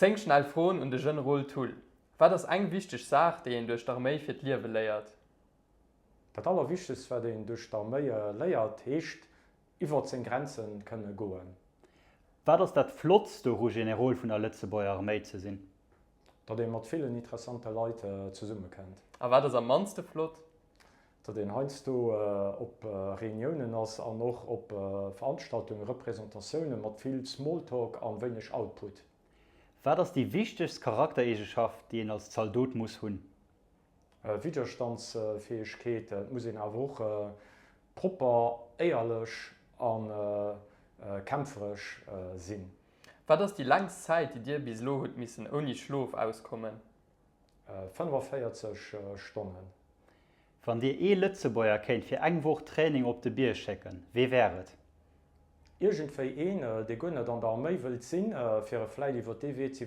10 schnell Froen un de Generol Thull, Wat ass eng wichteg Saach, déi een duerch d'Arméi fir d'Liewe léiert? Dat allerwichtegst wat een duerch d'Arméi léiert, heescht iwwert seng Grenze kënne goen. Wat ass dat flottst doru Generol vun der Lëtzebuerger Arméi ze sinn? Datt ee mat villen interessante Leit zesumme kënnt. A wat ass am mannste flott? Datt een heiansdo op Reuniounen ass an och op Veranstaltungen, Representatioune mat vill Smalltalk a wéineg Output. Wat ass déi wichtegst Charaktereegeschaft, déi een als Zaldot muss hunn? Widderstandsfäegkeet. Et muss een awer och propper, éierlech a kämpferesch sinn. Wat ass déi längst Zäit, déi Dir bis elo hutt missen ouni Schlof auskommen? 45 Stonnen. Wann Dir ee Lëtzebuerger kéint fir eng Woch Training op de Bierg schécken, wee wär et? Iergendwéi een, dee guer net an der Arméi wëllt sinn, fir e vläit iwwer dee Wee ze.